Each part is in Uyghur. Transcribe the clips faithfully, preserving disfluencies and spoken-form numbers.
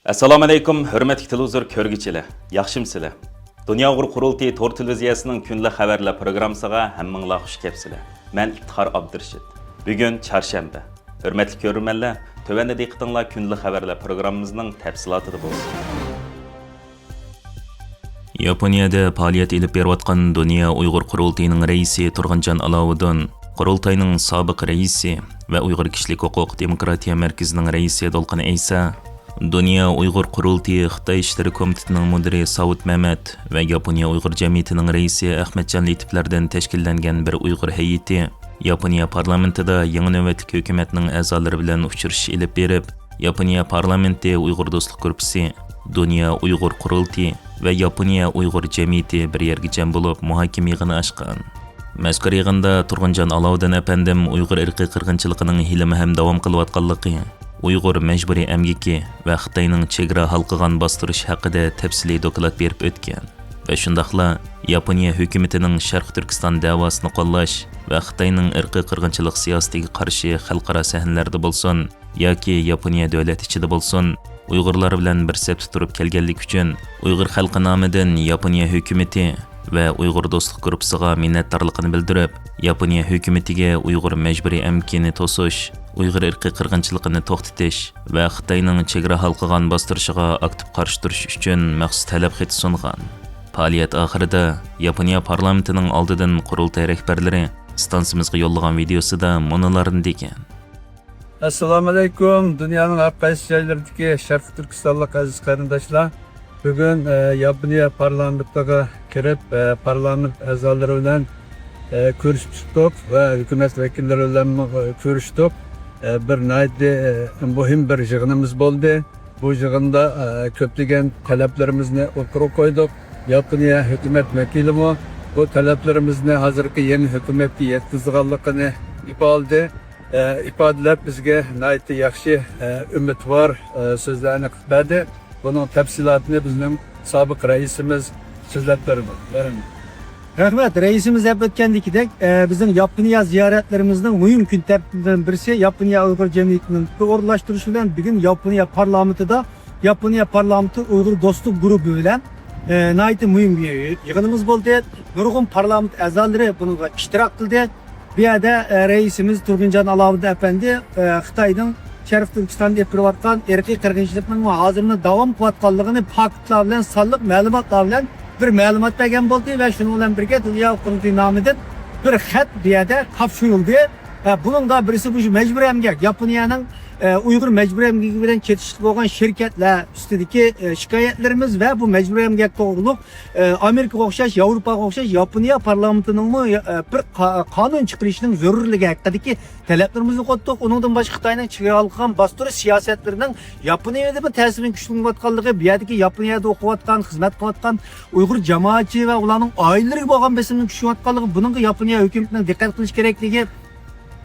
ئەسسالامۇئەلەيكۇم، ھۆرمەتلىك تېلېۋىزور كۆرگۈچىلەر، ياخشىمۇسىلەر؟ دۇنيا ئۇيغۇر قۇرۇلتىيى تور تېلېۋىزىيەسىنىڭ كۈنلۈك خەۋەرلەر پروگراممىسىغا ھەممىڭلار خۇش كەپسىلەر. مەن ئىپتىخار ئابدۇرېشىت. بۈگۈن چارشەنبە. ھۆرمەتلىك كۆرۈرمەنلەر، تۆۋەندە دىققىتىڭلار كۈنلۈك خەۋەرلەر پروگراممىمىزنىڭ تەپسىلاتىدا بولسۇن. ياپونىيەدە پائالىيەت ئېلىپ بېرىۋاتقان دۇنيا ئۇيغۇر قۇرۇلتىيىنىڭ رەئىسى تۇرغۇنجان ئالاۋۇدۇن، قۇرۇلتاينىڭ سابىق رەئىسى ۋە ئۇيغۇر كىشىلىك ھوقۇق دېموكراتىيە مەركىزىنىڭ رەئىسى دولقۇن ئەيسا، دۇنيا ئۇيغۇر قۇرۇلتىيى خىتاي ئىشلىرى كومىتېتىنىڭ مۇدىرى ساۋۇت مەمەت ۋە ياپونىيە ئۇيغۇر جەمئىيىتىنىڭ رەئىسى ئەخمەتجان لېتىپلەردىن تەشكىللەنگەن بىر ئۇيغۇر ھەيئىتى ياپونىيە پارلامېنتىدا يېڭى نۆۋەتلىك ھۆكۈمەتنىڭ ئەزالىرى بىلەن ئۇچرىشىش ئېلىپ بېرىپ، ياپونىيە پارلامېنتى ئۇيغۇر دوستلۇق گۇرۇپپىسى، دۇنيا ئۇيغۇر قۇرۇلتىيى ۋە ياپونىيە ئۇيغۇر جەمئىيىتى بىر يەرگە جەم بولۇپ، مۇھاكىمە يىغىنى ئاچقان. مەزكۇر يىغىندا تۇرغۇنجان ئالاۋۇدىن ئەپەندىم ئۇيغۇر ئىرقىي قىرغىنچىلىقىنىڭ ھېلىمۇ ھەم داۋام قىلىۋاتقانلىقى، ئۇيغۇر مەجبۇرىي ئەمگىكى ۋە خىتاينىڭ چېگرا ھالقىغان باستۇرۇشى ھەققىدە تەپسىلىي دوكلات بېرىپ ئۆتكەن ۋە شۇنداقلا ياپونىيە ھۆكۈمىتىنىڭ شەرقىي تۈركىستان دەۋاسىنى قوللاش ۋە خىتاينىڭ ئىرقىي قىرغىنچىلىق سىياسىتىگە قارشى خەلقئارا سەھنىلەردە بولسۇن، ياكى ياپونىيە دۆلەت ئىچىدە بولسۇن، ئۇيغۇرلار بىلەن بىر سەپتە تۇرۇپ كەلگەنلىكى ئۈچۈن، ئۇيغۇر خەلقى نامىدىن ياپونىيە ھۆكۈمىتى ۋە ئۇيغۇر دوستلۇق گۇرۇپپىسىغا مىننەتدارلىقىنى بىلدۈرۈپ، ياپونىيە ھۆكۈمىتىگە ئۇيغۇر مەجبۇرىي ئەمگىكىنى توسۇش، ئۇيغۇر ئىرقىي قىرغىنچىلىقىنى توختىتىش ۋە خىتاينىڭ چېگرا ھالقىغان باستۇرۇشىغا ئاكتىپ قارشى تۇرۇش ئۈچۈن مەخسۇس تەلەپ خېتى سۇنغان. پائالىيەت ئاخىرىدا ياپونىيە پارلامېنتىنىڭ ئالدىدىن قۇرۇلتاي رەھبەرلىرى ئىستانسىمىزغا يوللىغان ۋىدېيوسىدا مۇنۇلارنى دېگەن. ئەسسالامۇئەلەيكۇم، دۇنيانىڭ ھەر قايسى جايلىرىدىكى شەرقىي تۈركىستانلىق ئەزىز قېرىنداشلار. بۈگۈن، ئە، ياپونىيە پارلامېنتىغا كىرىپ، ئە، پارلامېنت ئەزالىرى بىلەن، ئە، كۆرۈشۈپ چىقتۇق ۋە ھۆكۈمەت ۋەكىللىرى بىلەنمۇ، ئە، كۆرۈشتۇق. ئە، بىر ناھايىتى، ئە، مۇھىم بىر يىغىنىمىز بولدى. بۇ يىغىندا، ئە، كۆپلىگەن تەلەپلىرىمىزنى ئوتتۇرىغا قويدۇق. ياپونىيە ھۆكۈمەت ۋەكىلىمۇ بۇ تەلەپلىرىمىزنى ھازىرقى يېڭى ھۆكۈمەتكە يەتكۈزىدىغانلىقىنى ئىپادىلىدى. ئە، ئىپادىلەپ، بىزگە ناھايىتى ياخشى، ئە، ئۈمىدۋار، ئە، سۆزلەرنى قىلىپ بەردى. بۇنىڭ تەپسىلاتىنى بىزنىڭ سابىق رەئىسىمىز سۆزلەپ بېرىدۇ. بېرىڭ. رەھمەت. رەئىسىمىز دەپ ئۆتكەندىكىدەك، ئە، بىزنىڭ ياپونىيە زىيارەتلىرىمىزنىڭ مۇھىم كۈن تەرتىپلىرىدىن بىرسى ياپونىيە ئۇيغۇر جەمئىيىتىنىڭ ئورۇنلاشتۇرۇشى بىلەن بۈگۈن ياپونىيە پارلامېنتىدا ياپونىيە پارلامېنتى ئۇيغۇر دوستلۇق گۇرۇپپا بىلەن، ئە، ناھايىتى مۇھىم يىغىنىمىز بولدى. نۇرغۇن پارلامېنت ئەزالىرى بۇنىڭغا ئىشتىراك قىلدى. بۇ يەردە، ئە، رەئىسىمىز تۇرغۇنجان ئالاۋۇدۇن ئەپەندى، ئە، خىتاينىڭ شەرقىي تۈركىستاندا ئېلىپ بېرىۋاتقان ئىرقىي قىرغىنچىلىقنىڭ ھازىرمۇ داۋام قىلىۋاتقانلىقىنى پاكىتلار بىلەن، سانلىق مەلۇماتلار بىلەن بىر مەلۇمات بەرگەن بولدى ۋە شۇنىڭ بىلەن بىرگە دۇنيا قۇرۇلتىيى نامىدىن بىر خەت بۇ يەردە تاپشۇرۇلدى. ئە، بۇنىڭدا بىرسى مۇشۇ مەجبۇرىي ئەمگەك، ياپونىيەنىڭ، ئە، ئۇيغۇر مەجبۇرىي ئەمگىكى بىلەن چېتىشلىق بولغان شىركەتلەر ئۈستىدىكى، ئە، شىكايەتلىرىمىز ۋە بۇ مەجبۇرىي ئەمگەك توغرۇلۇق ئامېرىكىغا ئوخشاش، ياۋروپاغا ئوخشاش ياپونىيە پارلامېنتىنىڭمۇ، ئە، بىر قا-، قانۇن چىقىرىشنىڭ زۆرۈرلۈكى ھەققىدىكى تەلەپلىرىمىزنى قويدۇق. ئۇنىڭدىن باشقا خىتاينىڭ چېگرا ھالقىغان باستۇرۇش سىياسەتلىرىنىڭ ياپونىيەدىمۇ تەسىرىنىڭ كۈچلىنىۋاتقانلىقى، بۇ يەردىكى ياپونىيەدە ئوقۇۋاتقان، خىزمەت قىلىۋاتقان ئۇيغۇر جامائەتچى ۋە ئۇلارنىڭ ئائىلىلىرىگە بولغان بېسىمنىڭ كۈچىيىۋاتقانلىقى، بۇنىڭغا ياپونىيە ھۆكۈمىتىنىڭ دىققەت قىلىشى كېرەكلىكى،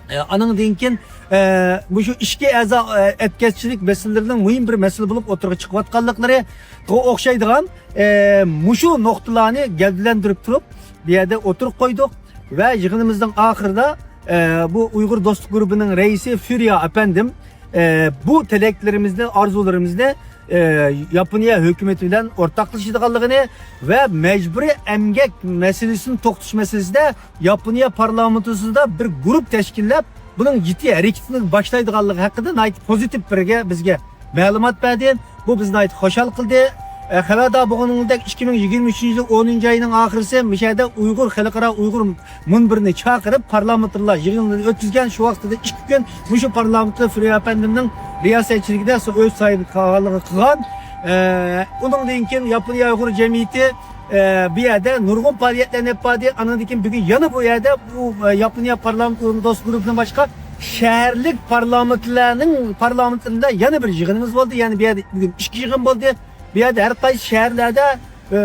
ئە، ئانىڭدىن كېيىن، ئە، مۇشۇ ئىچكى ئەزا، ئە، ئەتكەسچىلىك مەسىلىلىرىنىڭ مۇھىم بىر مەسىلە بولۇپ ئوتتۇرىغا چىقىۋاتقانلىقلىرىغا ئوخشايدىغان، ئە، مۇشۇ نۇقتىلارنى گەۋدىلەندۈرۈپ تۇرۇپ، بۇ يەردە ئوتتۇرىغا قويدۇق ۋە يىغىنىمىزنىڭ ئاخىرىدا، ئە، بۇ ئۇيغۇر دوستلۇق گۇرۇپپىنىڭ رەئىسى فۈريا ئەپەندىم، ئە، بۇ تىلەكلىرىمىزنى، ئارزۇلىرىمىزنى، ئە، ياپونىيە ھۆكۈمىتى بىلەن ئورتاقلىشىدىغانلىقىنى ۋە مەجبۇرىي ئەمگەك مەسىلىسىنى توختىتىش مەسىلىسىدە ياپونىيە پارلامېنتىسىدا بىر گۇرۇپ تەشكىللەپ، بۇنىڭ جىددىي ھەرىكىتىنى باشلايدىغانلىقى ھەققىدە ناھايىتى پوزىتىپ بىرگە بىزگە مەلۇمات بەردى. بۇ بىزنى ناھايىتى خۇشال قىلدى. ئە، خەۋەردار بولغىنىڭىزدەك، ئىككى مىڭ يىگىرمە ئۈچىنچى يىل ئونىنچى ئاينىڭ ئاخىرىسى مۇشۇ يەردە ئۇيغۇر خەلقئارا ئۇيغۇر مۇنبىرىنى چاقىرىپ، پارلامېنتارلار يىغىنىنى ئۆتكۈزگەن. شۇ ۋاقىتتا ئىككى كۈن مۇشۇ پارلامېنتتا فۈريا ئەپەندىمنىڭ رىياسەتچىلىكىدە ئۆز ساھىبلىقىنى قىلغان. ئە، ئۇنىڭدىن كېيىن ياپونىيە ئۇيغۇر جەمئىيىتى، ئە، بۇ يەردە نۇرغۇن پائالىيەتلەرنى ئېلىپ باردى. ئانىڭدىن كېيىن بۈگۈن يەنە بۇ يەردە بۇ، ئە، ياپونىيە پارلامېنت ئۇيغۇر دوست گۇرۇپپىدىن باشقا شەھەرلىك پارلامېنتلارنىڭ پارلامېنتلىرىدا يەنە بىر يىغىنىمىز بولدى. يەنى بۇ يەردە بۈگۈن ئىككى يىغىن بولدى. بۇ يەردە ھەر قايسى شەھەرلەردە، ئە،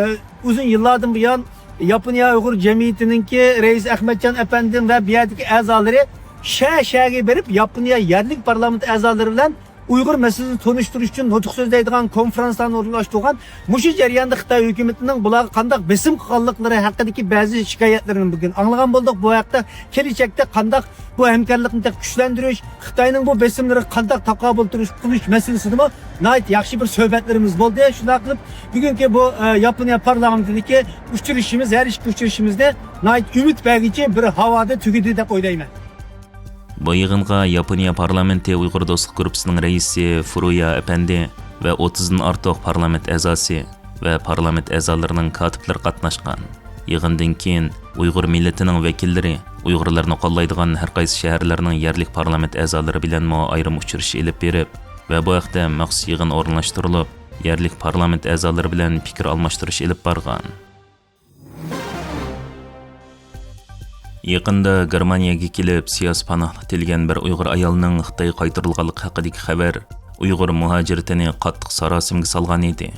ئۇزۇن يىللاردىن بۇيان ياپونىيە ئۇيغۇر جەمئىيىتىنىڭكى رەئىسى ئەخمەتجان ئەپەندىم ۋە بۇ يەردىكى ئەزالىرى شەھەر شەھەرگە بېرىپ، ياپونىيە يەرلىك پارلامېنت ئەزالىرى بىلەن ئۇيغۇر مەسىلىسىنى تونۇشتۇرۇش ئۈچۈن نۇتۇق سۆزلەيدىغان كونفرانسلارنى ئورۇنلاشتۇرغان. مۇشۇ جەرياندا خىتاي ھۆكۈمىتىنىڭ بۇلارغا قانداق بېسىم قىلغانلىقلىرى ھەققىدىكى بەزى شىكايەتلىرىنى بۈگۈن ئاڭلىغان بولدۇق. بۇ ھەقتە كېلىچەكتە قانداق بۇ ھەمكارلىقنى تېخى كۈچلەندۈرۈش، خىتاينىڭ بۇ بېسىملىرىغا قانداق تاقابىل تۇرۇش قىلىش مەسىلىسىدىمۇ ناھايىتى ياخشى بىر سۆھبەتلىرىمىز بولدى. شۇنداق قىلىپ، بۈگۈنكى بۇ، ئە، ياپونىيە پارلامېنتىدىكى ئۇچرىشىشىمىز، ھەر ئىككى ئۇچرىشىشىمىزنى ناھايىتى ئۈمىد بەرگۈچى بىر ھاۋادا تۈگىدى دەپ ئويلايمەن. بۇ يىغىنغا ياپونىيە پارلامېنتى ئۇيغۇر دوستلۇق گۇرۇپپىسىنىڭ رەئىسى فۇرۇيا ئەپەندى ۋە ئوتتۇزدىن ئارتۇق پارلامېنت ئەزاسى ۋە پارلامېنت ئەزالىرىنىڭ كاتىپلىرى قاتناشقان. يىغىندىن كېيىن ئۇيغۇر مىللىتىنىڭ ۋەكىللىرى ئۇيغۇرلارنى قوللايدىغان ھەر قايسى شەھەرلەرنىڭ يەرلىك پارلامېنت ئەزالىرى بىلەنمۇ ئايرىم ئۇچرىشىش ئېلىپ بېرىپ ۋە بۇ ھەقتە مەخسۇس يىغىن ئورۇنلاشتۇرۇلۇپ، يەرلىك پارلامېنت ئەزالىرى بىلەن پىكىر ئالماشتۇرۇش ئېلىپ بارغان. يېقىندا گېرمانىيەگە كېلىپ، سىياسىي پاناھلىق تىلىگەن بىر ئۇيغۇر ئايالنىڭ خىتايغا قايتۇرۇلغانلىقى ھەققىدىكى خەۋەر ئۇيغۇر مۇھاجىرىتىنى قاتتىق ساراسىمىگە سالغان ئىدى.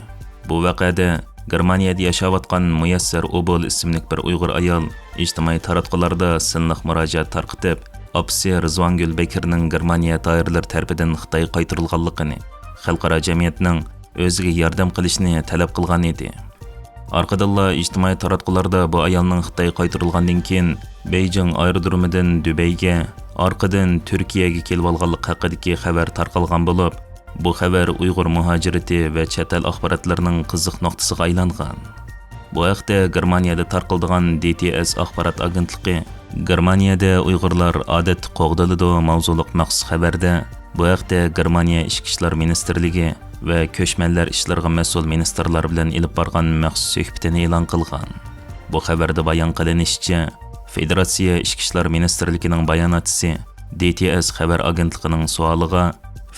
بۇ ۋەقەدە گېرمانىيەدە ياشاۋاتقان مۇيەسسەر ئوبۇل ئىسىملىك بىر ئۇيغۇر ئايال ئىجتىمائىي تاراتقۇلاردا سىنلىق مۇراجىئەت تارقىتىپ، ئاپىسى رىزۋانگۈل بېكىرنىڭ گېرمانىيە دائىرىلىرى تەرىپىدىن خىتايغا قايتۇرۇلغانلىقىنى، خەلقئارا جەمئىيەتنىڭ ئۆزىگە ياردەم قىلىشىنى تەلەپ قىلغان ئىدى. ئارقىدىنلا ئىجتىمائىي تاراتقۇلاردا بۇ ئايالنىڭ خىتايغا قايتۇرۇلغاندىن كېيىن، بېيجىڭ ئايرودرومىدىن دۇبەيگە، ئارقىدىن تۈركىيەگە كېلىۋالغانلىقى ھەققىدىكى خەۋەر تارقالغان بولۇپ، بۇ خەۋەر ئۇيغۇر مۇھاجىرىتى ۋە چەت ئەل ئاخباراتلىرىنىڭ قىزىق نۇقتىسىغا ئايلانغان. بۇ ھەقتە گېرمانىيەدە تارقىلىدىغان دى تى ئېس ئاخبارات ئاگېنتلىقى گېرمانىيەدە ئۇيغۇرلار ئادەتتە قوغدىلىدۇ ماۋزۇلۇق مەخسۇس خەۋەردە، بۇ ھەقتە گېرمانىيە ئىچكى ئىشلار مىنىستىرلىكى ۋە كۆچمەنلەر ئىشلىرىغا مەسئۇل مىنىستىرلار بىلەن ئېلىپ بارغان مەخسۇس سۆھبىتىنى ئېلان قىلغان. بۇ خەۋەردە بايان قىلىنىشىچە، فېدېراتسىيە ئىچكى ئىشلار مىنىستىرلىكىنىڭ باياناتچىسى دى تى ئېس خەۋەر ئاگېنتلىقىنىڭ سوئالىغا،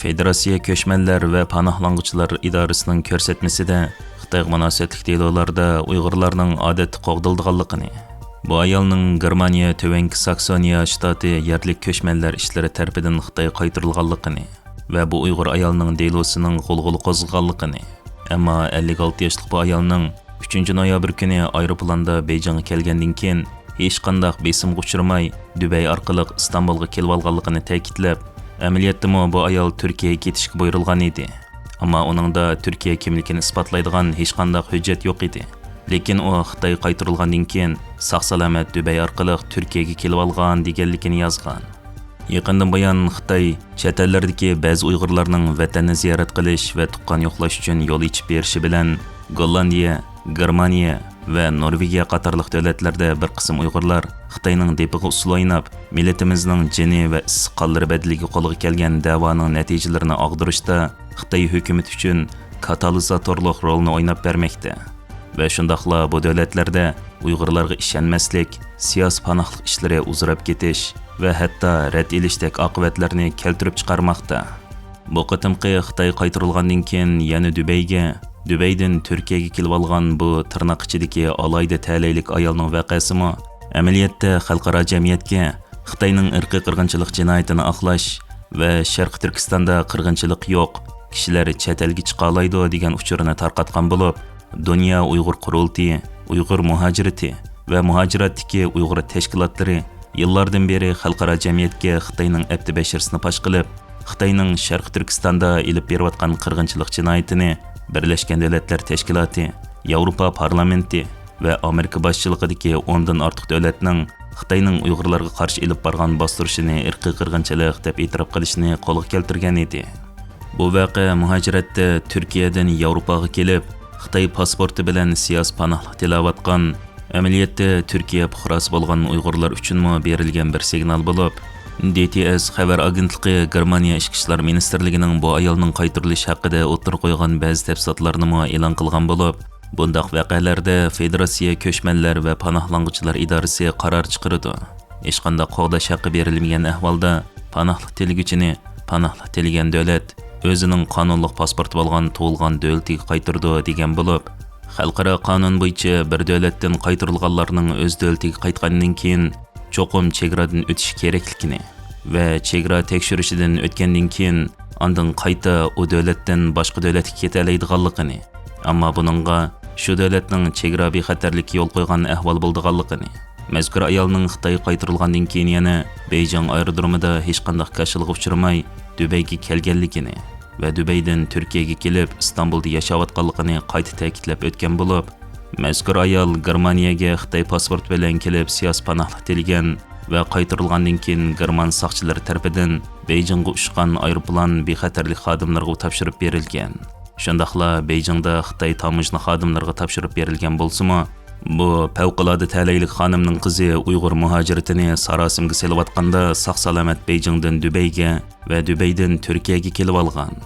فېدېراتسىيە كۆچمەنلەر ۋە پاناھلانغۇچىلار ئىدارىسىنىڭ كۆرسەتمىسىدە خىتايغا مۇناسىۋەتلىك دېلولاردا ئۇيغۇرلارنىڭ ئادەتتە قوغدىلىدىغانلىقىنى، بۇ ئايالنىڭ گېرمانىيە تۆۋەنكى ساكسونىيە شتاتى يەرلىك كۆچمەنلەر ئىشلىرى تەرىپىدىن خىتايغا قايتۇرۇلغانلىقىنى ۋە بۇ ئۇيغۇر ئايالنىڭ دېلوسىنىڭ غۇلغۇلا قوزغىغانلىقىنى، ئەمما ئەللىك ئالتە ياشلىق بۇ ئايالنىڭ ئۈچىنچى نويابىر كۈنى ئايروپىلاندا بېيجىڭغا كەلگەندىن كېيىن، ھېچقانداق بېسىمغا ئۇچرىماي، دۇبەي ئارقىلىق ئىستانبۇلغا كېلىۋالغانلىقىنى تەكىتلەپ، ئەمەلىيەتتىمۇ بۇ ئايال تۈركىيەگە كېتىشكە بۇيرۇلغان ئىدى. ئەمما ئۇنىڭدا تۈركىيە كىملىكىنى ئىسپاتلايدىغان ھېچقانداق ھۆججەت يوق ئىدى. لېكىن ئۇ خىتايغا قايتۇرۇلغاندىن كېيىن، ساق-سالامەت دۇبەي ئارقىلىق تۈركىيەگە كېلىۋالغان، دېگەنلىكىنى يازغان. يېقىندىن بۇيان خىتاي چەت ئەللەردىكى بەزى ئۇيغۇرلارنىڭ ۋەتەننى زىيارەت قىلىش ۋە تۇغقان يوقلاش ئۈچۈن يول ئېچىپ بېرىشى بىلەن، گوللاندىيە، گېرمانىيە ۋە نورۋېگىيە قاتارلىق دۆلەتلەردە بىر قىسىم ئۇيغۇرلار خىتاينىڭ دېپىغا ئۇسسۇل ئويناپ، مىللىتىمىزنىڭ جېنى ۋە ئىسسىق قانلىرى بەدىلىگە قولغا كەلگەن دەۋانىڭ نەتىجىلىرىنى ئاغدۇرۇشتا خىتاي ھۆكۈمىتى ئۈچۈن كاتالىزاتورلۇق رولنى ئويناپ بەرمەكتە. ۋە شۇنداقلا بۇ دۆلەتلەردە ئۇيغۇرلارغا ئىشەنمەسلىك، سىياسىي پاناھلىق ئىشلىرى ئۇزىراپ كېتىش ۋە ھەتتا رەت ئېلىشتەك ئاقىۋەتلەرنى كەلتۈرۈپ چىقارماقتا. بۇ قېتىمقى خىتايغا قايتۇرۇلغاندىن كېيىن يەنە دۇبەيگە، دۇبەيدىن تۈركىيەگە كېلىۋالغان بۇ تىرناق ئىچىدىكى ئالاھىدە تەلەيلىك ئايالنىڭ ۋەقەسىمۇ ئەمەلىيەتتە خەلقئارا جەمئىيەتكە خىتاينىڭ ئىرقىي قىرغىنچىلىق جىنايىتىنى ئاقلاش ۋە شەرقىي تۈركىستاندا قىرغىنچىلىق يوق، كىشىلەر چەت ئەلگە چىقالايدۇ دېگەن ئۇچۇرىنى تارقاتقان بولۇپ، دۇنيا ئۇيغۇر قۇرۇلتىيى، ئۇيغۇر مۇھاجىرىتى ۋە مۇھاجىراتتىكى ئۇيغۇر تەشكىلاتلىرى يىللاردىن بېرى خەلقئارا جەمئىيەتكە خىتاينىڭ ئەپتى بەشىرىسىنى پاش قىلىپ، خىتاينىڭ شەرقىي تۈركىستاندا ئېلىپ بېرىۋاتقان قىرغىنچىلىق جىنايىتىنى بىرلەشكەن دۆلەتلەر تەشكىلاتى، ياۋروپا پارلامېنتى ۋە ئامېرىكا باشچىلىقىدىكى ئوندىن ئارتۇق دۆلەتنىڭ خىتاينىڭ ئۇيغۇرلارغا قارشى ئېلىپ بارغان باستۇرۇشىنى ئىرقىي قىرغىنچىلىق دەپ ئېتىراپ قىلىشىنى قولغا كەلتۈرگەن ئىدى. بۇ ۋەقە مۇھاجىرەتتە تۈركىيەدىن ياۋروپاغا كېلىپ، خىتاي پاسپورتى بىلەن سىياسىي پاناھلىق تىلەۋاتقان، ئەمەلىيەتتە تۈركىيە پۇقراسى بولغان ئۇيغۇرلار ئۈچۈنمۇ بېرىلگەن بىر سىگنال بولۇپ، دى تى ئېس خەۋەر ئاگېنتلىقى گېرمانىيە ئىچكى ئىشلار مىنىستىرلىكىنىڭ بۇ ئايالنىڭ قايتۇرۇلۇشى ھەققىدە ئوتتۇرىغا قويغان بەزى تەپسىلاتلارنىمۇ ئېلان قىلغان بولۇپ، بۇنداق ۋەقەلەردە فېدېراتسىيە كۆچمەنلەر ۋە پاناھلانغۇچىلار ئىدارىسى قارار چىقىرىدۇ. ھېچقانداق قوغداش ھەققى بېرىلمىگەن ئەھۋالدا پاناھلىق تىلىگۈچىنى پاناھلىق تىلىگەن دۆلەت ئۆزىنىڭ قانۇنلۇق پاسپورتى بولغان تۇغۇلغان دۆلىتىگە قايتۇرىدۇ، دېگەن بولۇپ، خەلقئارا قانۇن بويىچە بىر دۆلەتتىن قايتۇرۇلغانلارنىڭ ئۆز دۆلىتىگە قايتقاندىن كېيىن چوقۇم چېگرادىن ئۆتۈشى كېرەكلىكىنى ۋە چېگرا تەكشۈرۈشىدىن ئۆتكەندىن كېيىن ئاندىن قايتا ئۇ دۆلەتتىن باشقا دۆلەتكە كېتەلەيدىغانلىقىنى، ئەمما بۇنىڭغا شۇ دۆلەتنىڭ چېگرا بىخەتەرلىكى يول قويغان ئەھۋال بولىدىغانلىقىنى، مەزكۇر ئايالنىڭ خىتايغا قايتۇرۇلغاندىن كېيىن يەنە بېيجىڭ ئايرودرومىدا ھېچقانداق كاشىلىغا ئۇچرىماي دۇبەيگە كەلگەنلىكىنى، ۋە دۇبەيدىن تۈركىيەگە كېلىپ، ئىستانبۇلدا ياشاۋاتقانلىقىنى قايتا تەكىتلەپ ئۆتكەن بولۇپ، مەزكۇر ئايال گېرمانىيەگە خىتاي پاسپورتى بىلەن كېلىپ، سىياسىي پاناھلىق تىلىگەن ۋە قايتۇرۇلغاندىن كېيىن گېرمان ساقچىلىرى تەرىپىدىن بېيجىڭغا ئۇچقان ئايروپىلان بىخەتەرلىك خادىملىرىغا تاپشۇرۇپ بېرىلگەن. شۇنداقلا بېيجىڭدا خىتاي تاموژنا خادىملىرىغا تاپشۇرۇپ بېرىلگەن بولسىمۇ، بۇ پەۋقۇلئاددە تەلەيلىك خانىمنىڭ قىزى ئۇيغۇر مۇھاجىرىتىنى ساراسىمىگە سېلىۋاتقاندا ساق-سالامەت بېيجىڭدىن دۇبەيگە ۋە دۇبەيدىن تۈركىيەگە كېلىۋالغان.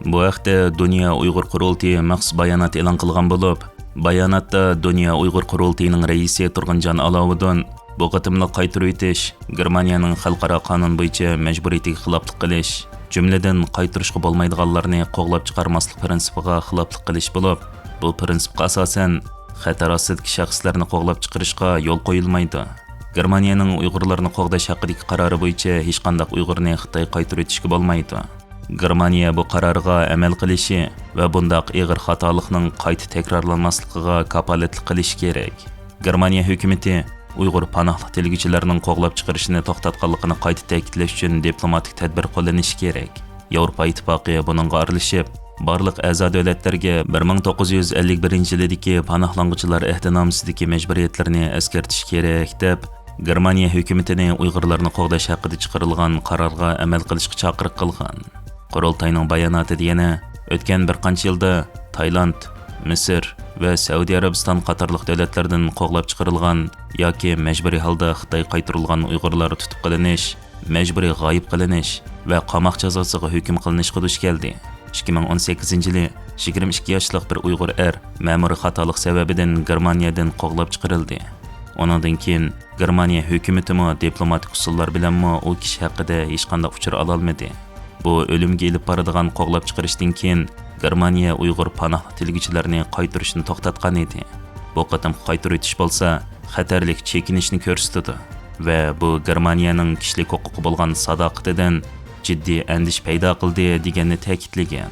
بۇ ھەقتە دۇنيا ئۇيغۇر قۇرۇلتىيى مەخسۇس بايانات ئېلان قىلغان بولۇپ، باياناتتا دۇنيا ئۇيغۇر قۇرۇلتىيىنىڭ رەئىسى تۇرغۇنجان ئالاۋۇدۇن بۇ قېتىملىق قايتۇرۇۋېتىش گېرمانىيەنىڭ خەلقئارا قانۇن بويىچە مەجبۇرىيىتىگە خىلاپلىق قىلىش، جۈملىدىن قايتۇرۇشقا بولمايدىغانلارنى قوغلاپ چىقارماسلىق پىرىنسىپىغا خىلاپلىق قىلىش بولۇپ، بۇ پىرىنسىپقا ئاساسەن خەتەر ئاستىدىكى شەخسلەرنى قوغلاپ چىقىرىشقا يول قويۇلمايدۇ. گېرمانىيەنىڭ ئۇيغۇرلارنى قوغداش ھەققىدىكى قارارى بويىچە ھېچقانداق ئۇيغۇرنى خىتايغا قايتۇرۇۋېتىشكە بولمايدۇ. گېرمانىيە بۇ قارارغا ئەمەل قىلىشى ۋە بۇنداق ئېغىر خاتالىقنىڭ قايتا تەكرارلانماسلىقىغا كاپالەتلىك قىلىشى كېرەك. گېرمانىيە ھۆكۈمىتى ئۇيغۇر پاناھلىق تىلىگۈچىلەرنىڭ قوغلاپ چىقىرىشىنى توختاتقانلىقىنى قايتا تەكىتلەش ئۈچۈن دىپلوماتىك تەدبىر قوللىنىشى كېرەك. ياۋروپا ئىتتىپاقى بۇنىڭغا ئارىلىشىپ، بارلىق ئەزا دۆلەتلەرگە بىر مىڭ توققۇز يۈز ئەللىك بىرىنچى يىلىدىكى پاناھلانغۇچىلار ئەھدىنامىسىدىكى مەجبۇرىيەتلىرىنى ئەسكەرتىشى كېرەك، دەپ، گېرمانىيە ھۆكۈمىتىنى ئۇيغۇرلارنى قوغداش ھەققىدە چىقىرىلغان قارارغا ئەمەل قىلىشقا چاقىرىق قىلغان. قۇرۇلتاينىڭ باياناتىدا يەنە، ئۆتكەن بىر قانچە يىلدا تايلاند، مىسىر ۋە سەئۇدى ئەرەبىستان قاتارلىق دۆلەتلەردىن قوغلاپ چىقىرىلغان ياكى مەجبۇرىي ھالدا خىتايغا قايتۇرۇلغان ئۇيغۇرلار تۇتۇپ قېلىنىش، مەجبۇرىي غايىب قىلىنىش ۋە قاماق جازاسىغا ھۆكۈم قىلىنىشقا دۇچ كەلدى. ئىككى مىڭ ئون سەككىزىنچى يىلى يىگىرمە ئىككى ياشلىق بىر ئۇيغۇر ئەر مەمۇرىي خاتالىق سەۋەبىدىن گېرمانىيەدىن قوغلاپ چىقىرىلدى. ئۇنىڭدىن كېيىن گېرمانىيە ھۆكۈمىتىمۇ دىپلوماتىك ئۇسۇللار بىلەنمۇ ئۇ كىشى ھەققىدە ھېچقانداق ئۇچۇر ئالالمىدى. بۇ ئۆلۈمگە ئېلىپ بارىدىغان قوغلاپ چىقىرىشتىن كېيىن، گېرمانىيە ئۇيغۇر پاناھلىق تىلىگۈچىلەرنى قايتۇرۇشنى توختاتقان ئىدى. بۇ قېتىمقى قايتۇرۇۋېتىش بولسا خەتەرلىك چېكىنىشنى كۆرسىتىدۇ ۋە بۇ گېرمانىيەنىڭ كىشىلىك ھوقۇققا بولغان ساداقىتىدىن جىددىي ئەندىشە پەيدا قىلدى، دېگەننى تەكىتلىگەن.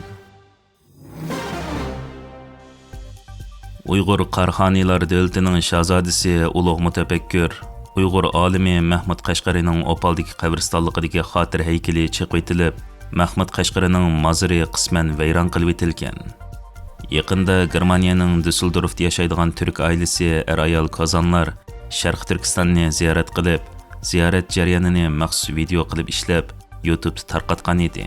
ئۇيغۇر قاراخانىيلار دۆلىتىنىڭ شاھزادىسى، ئۇلۇغ مۇتەپەككۇر، ئۇيغۇر ئالىمى مەھمۇد قەشقەرىنىڭ ئوپالدىكى قەبرىستانلىقىدىكى خاتىرە ھەيكىلى چېقىۋېتىلىپ، مەھمۇد قەشقەرىنىڭ مازىرى قىسمەن ۋەيران قىلىۋېتىلگەن. يېقىندا گېرمانىيەنىڭ دۈسسېلدورفتا ياشايدىغان تۈرك ئائىلىسى ئەر-ئايال كوزانلار شەرقىي تۈركىستاننى زىيارەت قىلىپ، زىيارەت جەريانىنى مەخسۇس ۋىدېئو قىلىپ ئىشلەپ، يۇتۇبتا تارقاتقان ئىدى.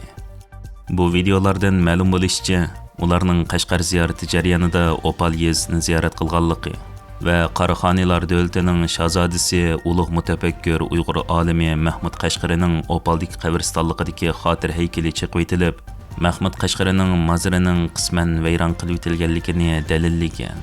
بۇ ۋىدېئولاردىن مەلۇم بولۇشىچە، ئۇلارنىڭ قەشقەر زىيارىتى جەريانىدا ئوپال يېزىسىنى زىيارەت قىلغانلىقى ۋە قاراخانىيلار دۆلىتىنىڭ شاھزادىسى، ئۇلۇغ مۇتەپەككۇر ئۇيغۇر ئالىمى مەھمۇد قەشقىرىنىڭ ئوپالدىكى قەبرىستانلىقىدىكى خاتىرە ھەيكىلى چېقىۋېتىلىپ، مەھمۇد قەشقىرىنىڭ مازىرىنىڭ قىسمەن ۋەيران قىلىۋېتىلگەنلىكىنى دەلىللىگەن.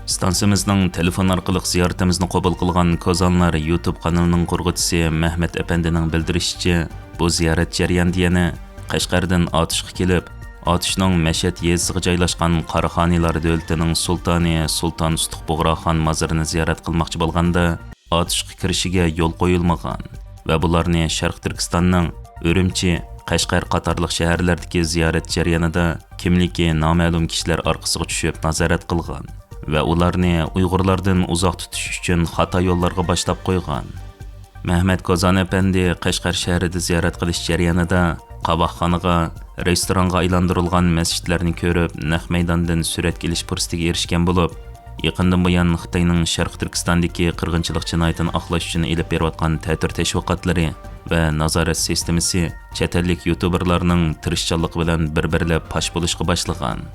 ئىستانسىمىزنىڭ تېلېفون ئارقىلىق زىيارىتىمىزنى قوبۇل قىلغان كوزانلار يۇتۇب قانىلىنىڭ قۇرغۇچىسى مەھمەت ئەپەندىنىڭ بىلدۈرۈشىچە، بۇ زىيارەت جەريانىدا يەنە قەشقەردىن ئاتۇشقا كېلىپ، ئاتۇشنىڭ مەشەد يېزىسىغا جايلاشقان قاراخانىيلار دۆلىتىنىڭ سۇلتانى سۇلتان سۇتۇق بۇغراخان مازىرىنى زىيارەت قىلماقچى بولغاندا، ئاتۇشقا كىرىشىگە يول قويۇلمىغان ۋە بۇلارنى شەرقىي تۈركىستاننىڭ ئۈرۈمچى، قەشقەر قاتارلىق شەھەرلەردىكى زىيارەت جەريانىدا كىملىكى نامەلۇم كىشىلەر ئارقىسىغا چۈشۈپ نازارەت قىلغان ۋە ئۇلارنى ئۇيغۇرلاردىن ئۇزاق تۇتۇش ئۈچۈن خاتا يوللارغا باشلاپ قويغان. مەھمەت كوزان ئەپەندى قەشقەر شەھىرىدە زىيارەت قىلىش جەريانىدا قاۋاقخانىغا، رېستورانغا ئايلاندۇرۇلغان مەسچىتلەرنى كۆرۈپ، نەق مەيداندىن سۈرەتكە ئېلىش پۇرسىتىگە ئېرىشكەن بولۇپ، يېقىندىن بۇيان خىتاينىڭ شەرقىي تۈركىستاندىكى قىرغىنچىلىق جىنايىتىنى ئاقلاش ئۈچۈن ئېلىپ بېرىۋاتقان تەتۈر تەشۋىقاتلىرى ۋە نازارەت سىستېمىسى چەت ئەللىك يۇتۇبېرلارنىڭ تىرىشچانلىقى بىلەن بىر-بىرلەپ پاش بولۇشقا باشلىغان.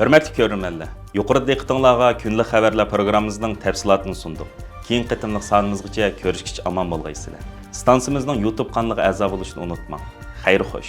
ھۆرمەتلىك كۆرۈرمەنلەر، يۇقىرىدا دىققىتىڭلارغا كۈندىلىك خەۋەرلەر پروگراممىمىزنىڭ تەپسىلاتىنى سۇندۇق. كېيىنكى قېتىملىق سانىمىزغىچە كۆرۈشكىچە ئامان بولغايسىلەر. ئىستانسىمىزنىڭ يۇتۇب قانىلىغا ئەزا بولۇشنى ئۇنتۇماڭ. خەير خوش.